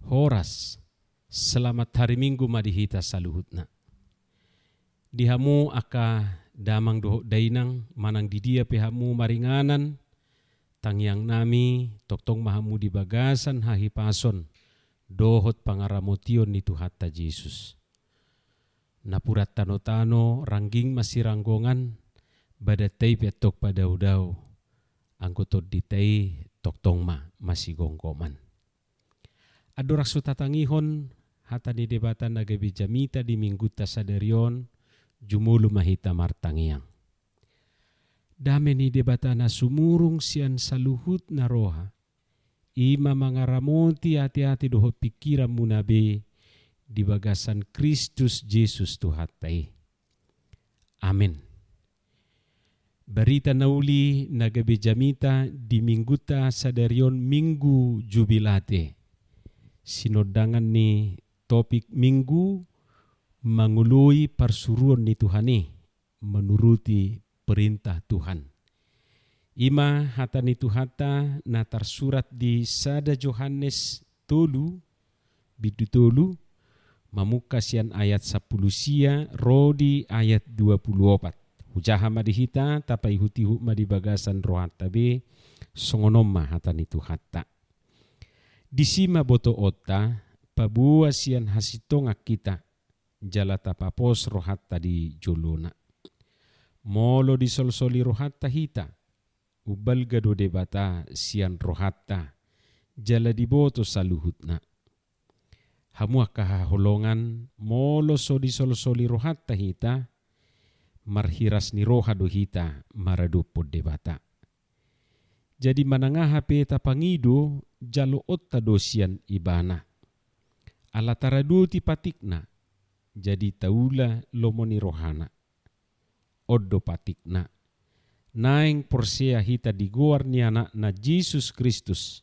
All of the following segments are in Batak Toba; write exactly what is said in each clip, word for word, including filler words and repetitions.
Horas, selamat hari Minggu ma di hita saluhutna. Di hamu angka damang dohot dainang, manang di dia pe hamu maringanan, tangiang nami, tongtong ma hamu di bagasan hahipason dohot pangaramotion ni Tuhanta Jesus. Napuran tanotano, rangging masiranggongan, badanta i pe antong padaodao, anggo tondinta i tongtong ma masigomgoman. Andorang so tatangihon hata ni Debata na gabe jamita di Minggunta sadari on, jumolo ma hita martangiang. Dame ni Debata na sumurung sian saluhutna roha, i ma mangaramoti ateate dohot pingkiranmuna be di bagasan Kristus Jesus Tuhanta i. Amen. Barita na uli na gabe jamita di Minggunta sadari on, Minggu Jubilate. Sinondangan ni topik Minggu, mangoloi parsuruon ni Tuhan i, menuruti perintah Tuhan. I ma hata ni Tuhanta na tarsurat di sada Johannes tolu, bindu tolu, mamungka sian ayat sampulu sia ro di ayat dua pulu opat. Hujaha ma di hita, tapaihutihut ma di bagasan rohanta be, songon on ma hata ni Tuhanta. Disi ma botoonta, paboa sian hasintongan hita, jala tapapos rohanta di jolona. Molo disolsoli rohanta hita, umbalga do Debata sian rohanta, jala diboto saluhutna. Hamu angka haholongan, molo so disolsoli rohanta hita, marhiras ni roha do hita maradophon Debata. Jadi manang aha pe tapangido, jaloonta do sian Ibana. Ala taradoti patikna, jadi taula lomo ni rohana. On do patikna. Naeng porsea hita di goar ni Anakna Jesus Kristus,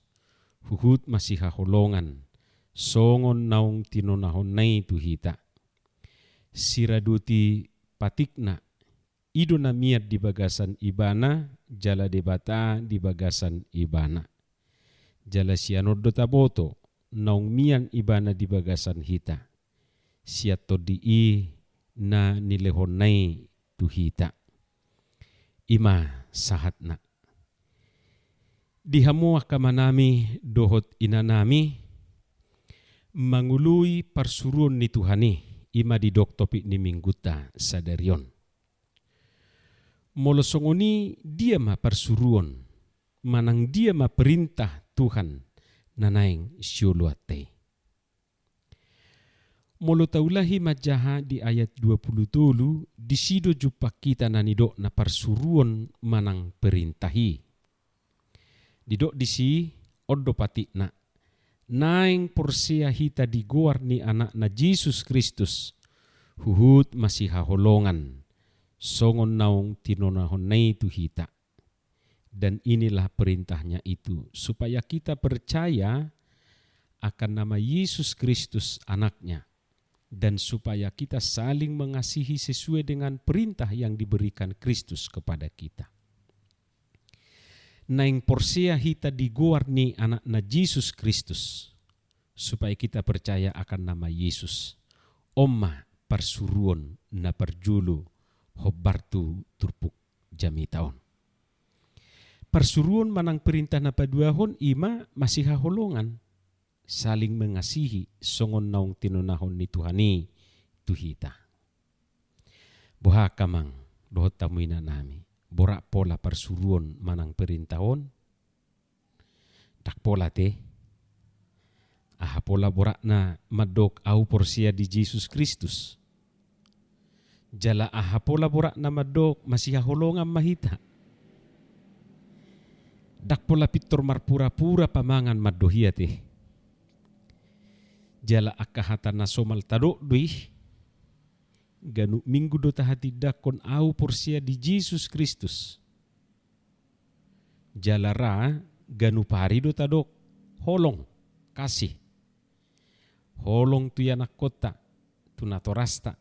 huhut masihaholongan, songon naung tinonahonna i tu hita. Siradoti patikna, i do na mian di bagasan Ibana, jala Debata di bagasan Ibana. Jala sian on do taboto, naung mian Ibana di bagasan hita. Sian Tondi i na nilehonna i tu hita. I ma sahatna. Di hamu angka amanami dohot inanami, mangoloi parsuruon ni Tuhan i, i ma didok topik ni Minggunta sadari on. Molo songon i, dia ma parsuruon, manang dia ma perintah Tuhan na naeng sioloanta i? Molo taulahi manjaha di ayat dua pulu tolu, disi do jumpang hita na nidokna parsuruon manang perintah i. Didok disi, on do patikna. Naeng porsea hita di goar ni Anakna Jesus Kristus, huhut masihaholongan, songon naung tinonahonna i tu hita. Dan inilah perintahnya itu, supaya kita percaya akan nama Yesus Kristus, Anaknya, dan supaya kita saling mengasihi sesuai dengan perintah yang diberikan Kristus kepada kita. Naeng porsea hita di goar ni Anakna Jesus Kristus, supaya kita percaya akan nama Yesus. On ma parsuruon na parjolo hombar tu turpuk jamita on. Parsuruon manang perintah na paduahon i ma masihaholongan, saling mengasihi, songon naung tinonahon ni Tuhan i tu hita. Boha angka amang dohot hamu inanami, borat pola parsuruon manang perintah on? Ndang pola te. Aha pola boratna mandok, "Ahu porsea di Jesus Kristus"? Jala aha pola boratna mandok, "Masihaholongan ma hita"? Ndang pola pintor marpurapura pamangan mandok i ate. Jala angka hata na somal tadok do i, ganup Minggu do tahatindangkon, "Ahu porsea di Jesus Kristus". Jala ra ganup ari do tadok, "Holong, kasih". Holong tu ianakkonta, tu natorasta,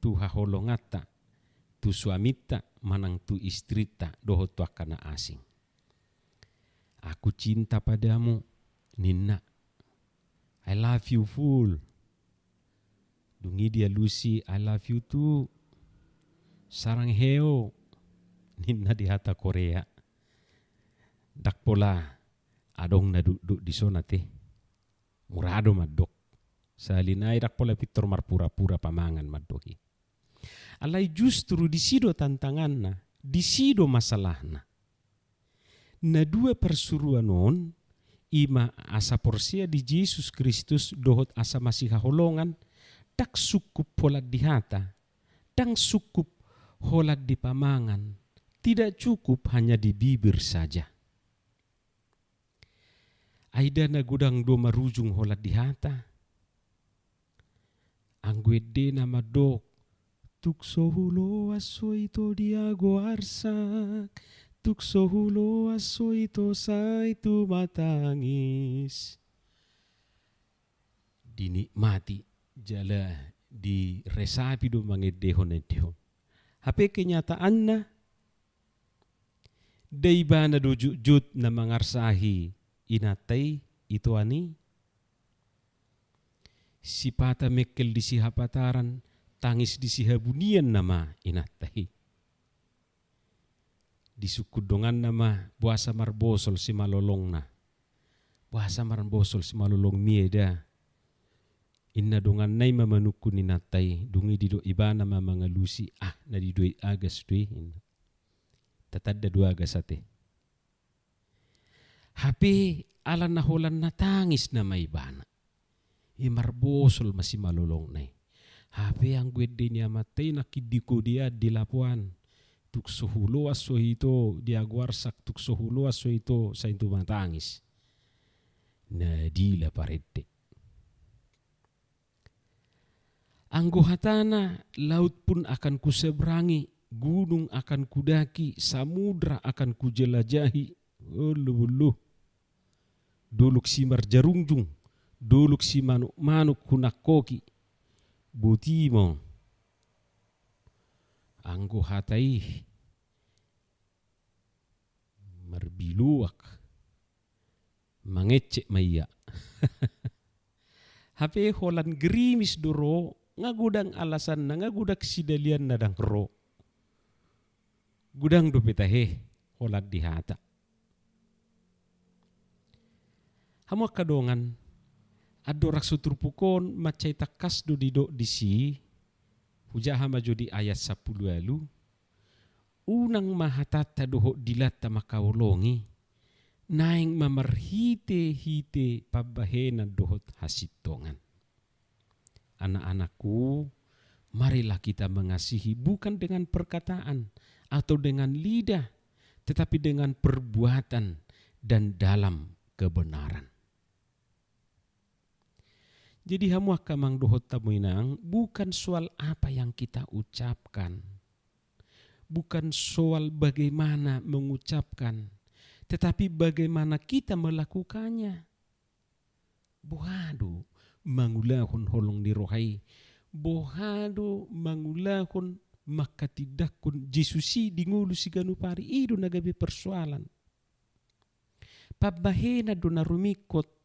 tu haholonganta, tu suaminta manang tu istrinta, dohot tu angka na asing. "Aku cinta padamu," ninna. I love you full. Dung i dialusi, I love you too. Sarang heo, ninna di hata Korea. Ndang pola adong na dukduk di son ate. Mura do mandok. Sahali nai ndang pola pintor marpura-pura pamangan mandok i. Alai justru disi do tantanganna, disi do masalahna. Na dua parsuruan on, i ma asa porsea di Jesus Kristus dohot asa masihaholongan, ndang sungkup holan di hata, ndang sungkup holan di pamangan, tidak cukup hanya di bibir saja. Ai da na godang do marujung holan di hata. Anggo endena mandok, tung so huloas ho ito diago arsak, tung so huloas ho ito sai tumatangis. Dinikmati jala diresapi do mangendehon-endehon. Hape kenyataanna, nda ibana do jotjot na mangarsahi inanta i, itoan i. Sipata mengkel di sihapataran, tangis di sihabunian nama inanta i. Disungkun donganna ma, boasa marbosol simalolongna. Boasa marbosol simalolongmi eda. Inna donganna i ma manungkun inanta i, dung i didok ibana ma mangalusi, ah, na didok i agas do i, inna. Tatanda do agas ate. Hape ala na holan na tangis nama ibana. I marbosol ma simalolongna i. Hape anggo ende ni amanta i nangkin di kodean di lapoan. Tung so huloas ho ito diago arsak, tung so huloas ho ito sai tumatangis. Na dila parende. Anggo hatana, laut pun akan kuseberangi, gunung akan kudaki, samudra akan kujelajahi. Olo, olo. Dolok simarjarungjung, dolok simanuk-manuk hunangkoki. Boti ma on. Anggo hata i marbiluak, mangecek ma ia. Hape holan gerimis do ro, nga godang alasanna, nga godang sidalianna ndang ro. Godang dope tahe holan di hata. Hamu angka dongan, andorang so turpuk on mansai tangkas do didok disi, hujaha ma jo di ayat sampulu ualu, unang ma hatanta dohot dilanta mangkaholongi, naeng ma marhite-hite pambahenan dohot hasintongan. Anak-anakku, marilah kita mengasihi bukan dengan perkataan atau dengan lidah, tetapi dengan perbuatan dan dalam kebenaran. Jadi hamu angka amang dohot hamu inang, bukan soal apa yang kita ucapkan, bukan soal bagaimana mengucapkan, tetapi bagaimana kita melakukannya. Boha do mangulahon holong ni roha i? Boha do mangulahon manghatindanghon Jesus i di ngolu siganup ari? I do na gabe persoalan. Pambahenan do na rumingkot.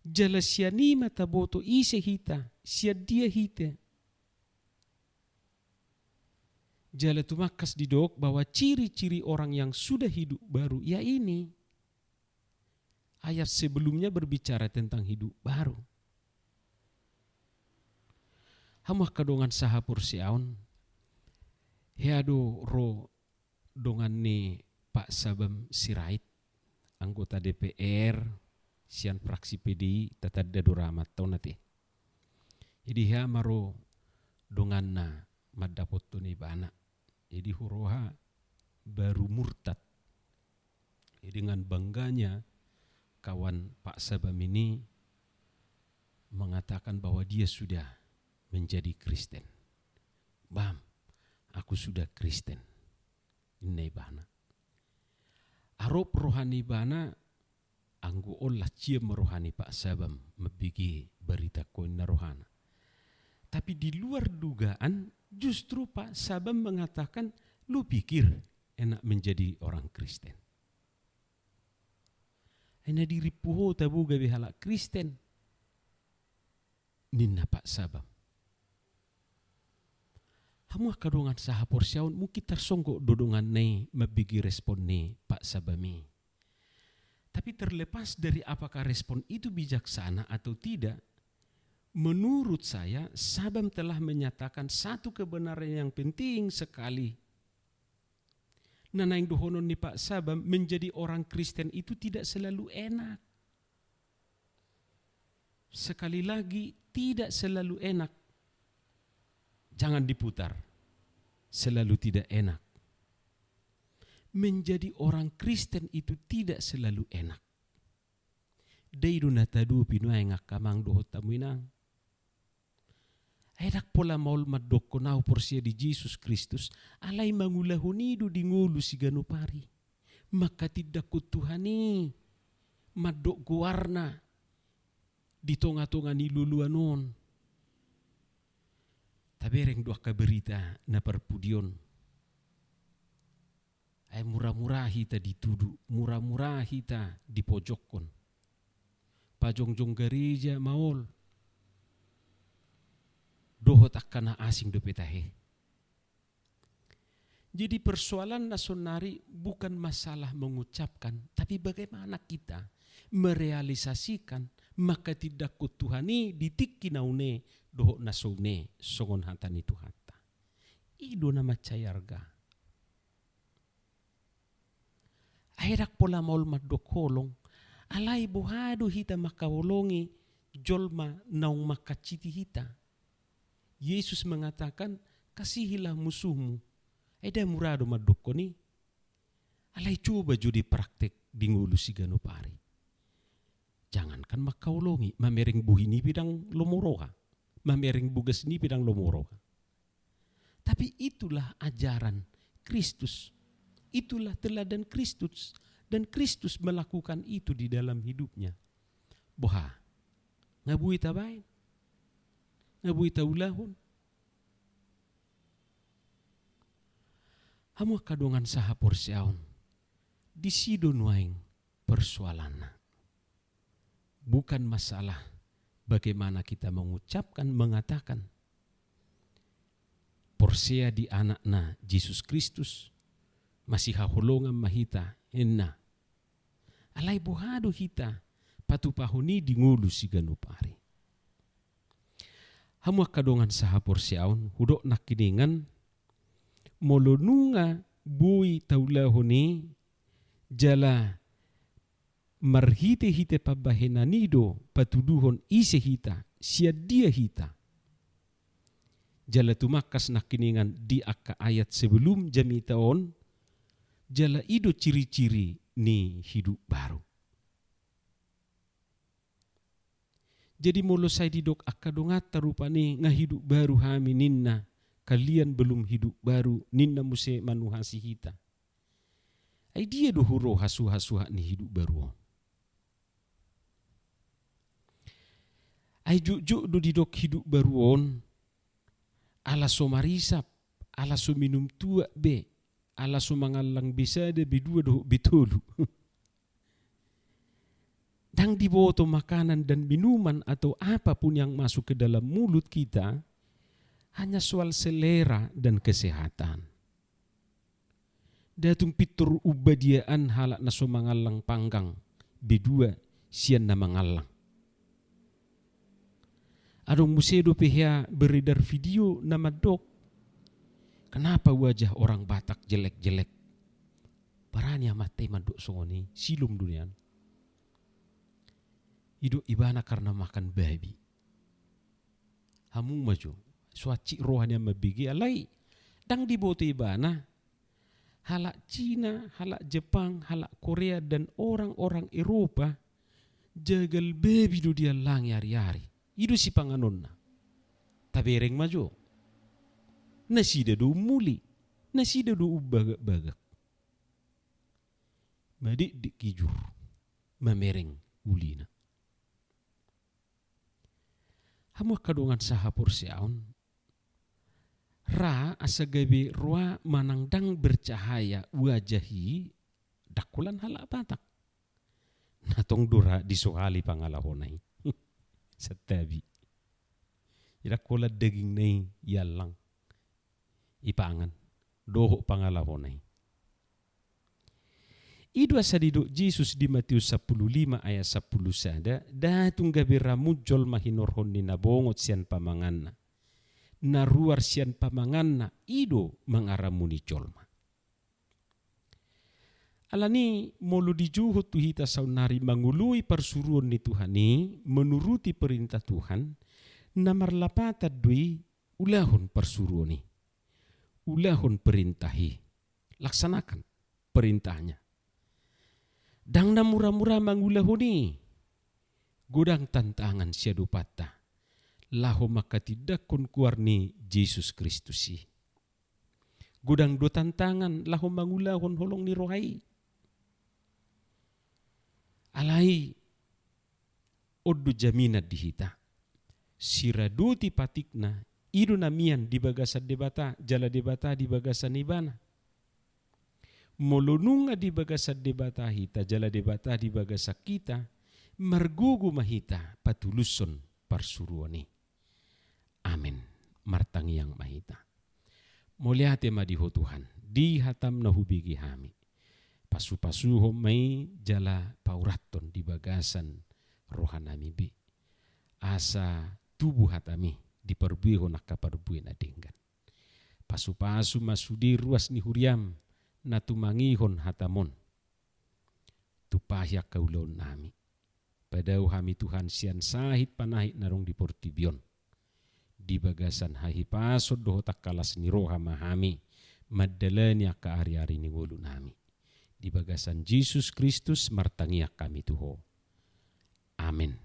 Jala sian i ma taboto ise hita, sian dia hita. Jala tumangkas didok bahwa ciri-ciri orang yang sudah hidup baru ya ini. Ayat sebelumnya berbicara tentang hidup baru. Hamu angka dongan sahaporseaon, hea do ro dongan ni Pak Sabam Sirait, anggota D P R sian fraksi P D I, tatanda do ra amanta on ate. Jadi hea ma ro donganna mandapothon ibana. Jadi huroha baru murtad. Jadi dengan bangganya kawan Pak Sabam ini mengatakan bahwa dia sudah menjadi Kristen. "Bam, aku sudah Kristen," inna ibana. Arop roha ni ibana, anggo on las ciam ma roha ni Pak Sabam mambege barita on, inna rohana. Tapi di luar dugaan, justru Pak Sabam mengatakan, "Lu pikir enak menjadi orang Kristen? Ai na dirimpu ho tabo gabe halak Kristen? ninna Pak Sabam. Hamu angka dongan sahaporseaon, mungkin tarsonggot do donganna i mambege respon ni Pak Sabam i. Tapi terlepas dari apakah respon itu bijaksana atau tidak, menurut saya, Sabam telah menyatakan satu kebenaran yang penting sekali. Na naeng dohonon ni Pak Sabam, menjadi orang Kristen itu tidak selalu enak. Sekali lagi, tidak selalu enak. Jangan diputar. Selalu tidak enak. Menjadi orang Kristen itu tidak selalu enak. Ndai do na tadopi nuaeng angka amang dohot hamu inang. Ai ndang pola maol mandokkon ahu porsea di Jesus Kristus, alai mangulahon i do di ngolu siganup ari. Manghatindanghon Tuhan i, mandok goarna di tonga-tonga ni loloan on. Tabereng do angka berita na parpudi on. Ai mura-mura hita ditudu, mura-mura hita dipojokhon. Pajongjong gareja maol. Dohot angka na asing dope tahe. Jadi persoalanna saonari bukan masalah mengucapkan, tapi bagaimana kita merealisasikan manghatindanghon Tuhan i di tingki na une dohot na so une songon hata ni Tuhanta. I do na mansai arga. Ai ndang pola maol mandok holong, alai boha do hita mangkaholongi jolma naung manghansiti hita? Yesus mengatakan, "Kasihilah musuhmu." Ai ndang mura do mandokkon i. Alai coba jo dipraktek di ngolu siganup ari. Jangankan mangkaholongi, mamereng bohi nipe ndang lomo roha. Mamereng bogas nipe ndang lomo roha. Tapi itulah ajaran Kristus. Itulah teladan Kristus. Dan Kristus melakukan itu di dalam hidupnya. Boha? Nga boi tabaen? Nga boi taulahon? Hamu angka dongan sahaporseaon, disi do nuaeng persoalanna. Bukan masalah bagaimana kita mengucapkan, mengatakan, porsea di Anakna Jesus Kristus, masihaholongan ma hita, ninna. Alai boha do hita patupahon i di ngolu siganup ari? Hamu angka dongan sahaporseaon, hudok nangkiningan, molo nunga boi taulahon i, jala marhite-hite pambahenan i do patuduhon ise hita, sian dia hita. Jala tumangkas nangkiningan di angka ayat sebelum jamita on, jala i do ciri-ciri ni hidup baru. Jadi molo sai didok angka donganta rupani nga hidup baru hami ninna, kalian belum hidup baru ninna muse manuhasi hita. Ai dia do huroha suhat-suhat ni hidup baru on? Ai jotjot do didok hidup baru on, ala so marisap, ala so minum tuak be, ala so mangallang be sada, be dua dohot be tolu. Ndang diboto makanan dan minuman atau apa pun yang masuk ke dalam mulut kita, hanya soal selera dan kesehatan. Nda tung pintor umbadiaan halak na so mangallang panggang be dua sian na mangallang. Adong muse dope hea beredar video na mandok, "Kenapa wajah orang Batak jelek-jelek?" Barani amanta i mandok songon i, silom do nian. Didok ibana karena makan babi. Hamu ma jo, so hansit roha nian mambege, alai ndang diboto ibana halak Cina, halak Jepang, halak Korea, dan orang-orang Eropa jagal babi do diallangi ari-ari. I do sipanganonna. Tabereng ma jo. Nasida do ummuli, nasida do umbagak-bagak. Madikdik gijur, mamereng ulina. Hamu angka dongan sahaporseaon, ra asa gabe roa manang ndang bercahaya wajah i, ndang holan halak Batak. Na tong do ra disohali pangalahona i. Santabi. Ndang holan dagingna i iallang, ipangan, dohot pangalahona i. I do asa didok Jesus di Matius sampulu lima ayat sampulu sada, ndada tung gabe ramun jolma hinorhon ni na bongot sian pamanganna. Na ruar sian pamanganna i do mangaramuni jolma. Alani molo dijuhut tu hita saonnari mangoloi parsuruon ni Tuhan i, menuruti perintah Tuhan, na marlapatan do i ulahon parsuruon i. Ulahon perintah i. Laksanakan perintahnya. Ndang na mura-mura mangulahon i. Godang tantangan siadopanta. Laho manghatindanghon goar ni Jesus Kristus i. Godang do tantangan laho mangulahon holong ni roha i. Alai on do jaminan di hita. Siradoti patikna, i do na mian di bagasan Debata, jala Debata di bagasan ibana. Molo nunga di bagasan Debata hita, jala Debata di bagasan hita, margogo ma hita patulushon parsuruon i. Amen. Martangiang ma hita. Mauliate ma di Ho Tuhan, di hataM na hubege hami. Pasu-pasuhon ma i jala paurathon di bagasan rohanami be. Asa tubu hataMi, diparbuehon angka parbue na denggan. Pasu-pasu ma sude ruas ni huriaM na tumangihon hataM on. Tumpahi angka ulaonnami. Padao hami Tuhan sian sahit panahit na adong di portibi on. Di bagasan hahipason dohot angka las ni roha ma hami mandalani angka ari-ari ni ngolunami. Di bagasan Jesus Kristus martangiang hami tu Ho. Amen.